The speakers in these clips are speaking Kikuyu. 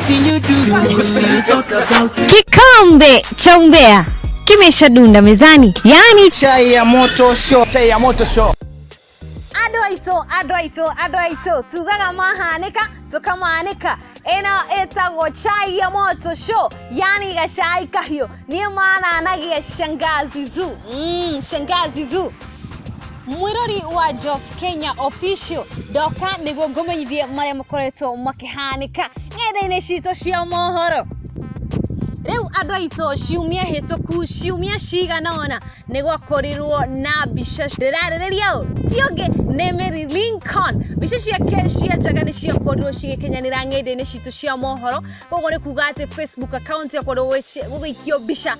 Anything you do, we still talk about it. Kikombe cha umbea kimeshadunda mezani, yaani Chai ya moto show. Chai ya moto show. Andũ aitũ, andũ aitũ, andũ aitũ, tugaga mahanĩka tũkamanĩka. Ĩno ĩtagwo Chai ya Moto Show, yani gacai kahiũ. Niĩ mananagia Shangazi Zu, Shangazi Zu, mwirori wa Jos Kenya Official. Ndoka nĩguo ngũmenyithie marĩa makoretwo makĩhanĩka ng'enda-inĩ citũ cia mohoro. Rĩu andũ aitũ, ciumia hĩtũku, ciumia cigana ũna, nĩ gwakorirwo na mbica ndĩrarĩrĩria. Ũ ti ũngĩ nĩ Mary Lincoln. Mbica ciake cia njaga nĩ ciakorirwo cigĩkinyanĩra ng'enda-inĩ citũ cia mohoro. Koguo nĩ kuga atĩ Facebook account yakorirwo gũgĩikio mbica.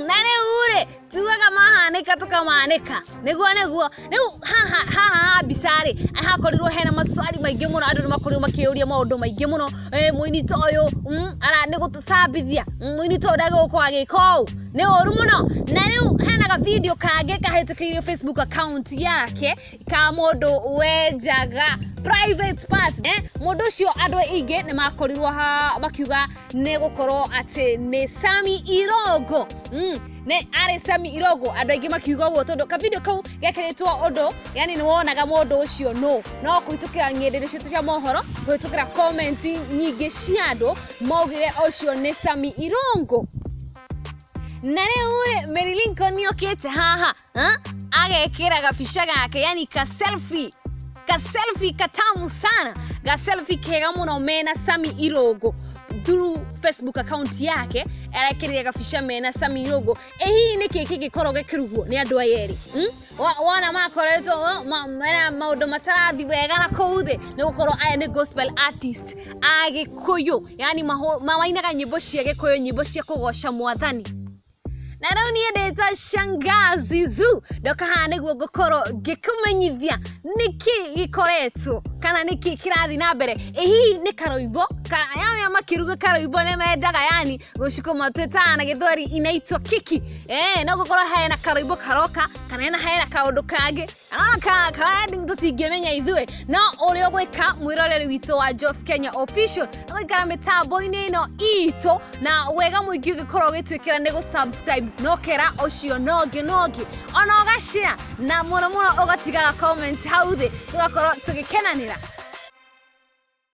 Na rĩu rĩ, tugaga mahanĩka tũkamanĩka, nĩguo rĩu haha haha ha mbica rĩ, hakorirwo hena maswali maingĩ mũno. Andũ nĩ makorirwo makĩũria maũndũ maingĩ mũno. Mũini ta ũyũ ara nĩ gũtũcambithia, mũini ta ũyũ ndagĩgũkorwo agĩka ũũ, nĩ ũru mũno. Na rĩu hena ga video kangĩ kahĩtũkĩire Facebook account yake ka mũndũ wenjaga private part. Mũndũ ũcio andũ aingĩ nĩ makorirwo ha makiuga nĩ gũkorwo atĩ nĩ Sami Irongo. Nĩ arĩ Sami Irongo, andũ aingĩ makiuga ũguo tondũ ka video kau gekĩrĩtwo ũndũ, yani nĩ wonaga mũndũ ũcio no no kũhĩtũkĩra ng'enda-inĩ citũ cia mohoro, kũhĩtũkĩra comment nyingĩ cia andũ maugire ũcio nĩ Sami Irongo. Na rĩu rĩ, Mary Lincoln nĩokĩte haha, ha? Agekĩra gabica gake, yani ka selfie, ka selfie katamu sana, ga selfie kega mũno mena Sami Irongo. Through Facebook account yake arekĩrire gabica mena Sami Irongo. Ĩ hihi nĩkĩ kĩngĩkorwo gĩkĩrugwo nĩ andũ aya erĩ? Wona makoretwo mena maũndũ matarathi wega na kũu thĩ, nĩ gũkorwo aya nĩ gospel artist a Gĩkũyũ, yani mainaga nyĩmbo cia Gĩkũyũ, nyĩmbo cia kũgoca Mwathani. Na rĩu niĩ ndĩta Shangazi Zu, ndoka haha nĩguo ngũkorwo ngĩkũmenyithia nĩkĩ gĩkoretwo kana nĩkĩ kĩrathiĩ na mbere. Ĩ hihi nĩ karoimbo yani makiruga karoimbo nĩ mendaga, yani gũcukuma twĩtaga na Gĩthweri inaitwa kiki. No gũkorwo hena karoimbo karoka kana hena kaũndũ kangĩ ka tũtingĩmenya ithuĩ. No ũrĩa ũgwĩka, mwĩroreri witũ wa Jos Kenya Official, nĩ gũikara mĩtambo-inĩ ĩno itũ na wega mũingĩ ũngĩkorwo ũgĩtwĩkĩra nĩ gũ-subscribe, no kera ũcio nongĩ nongĩ ona ũgashare, na mũno mũno ũgatigaga comment hau thĩ, tũgakorwo tũgĩkenanĩra.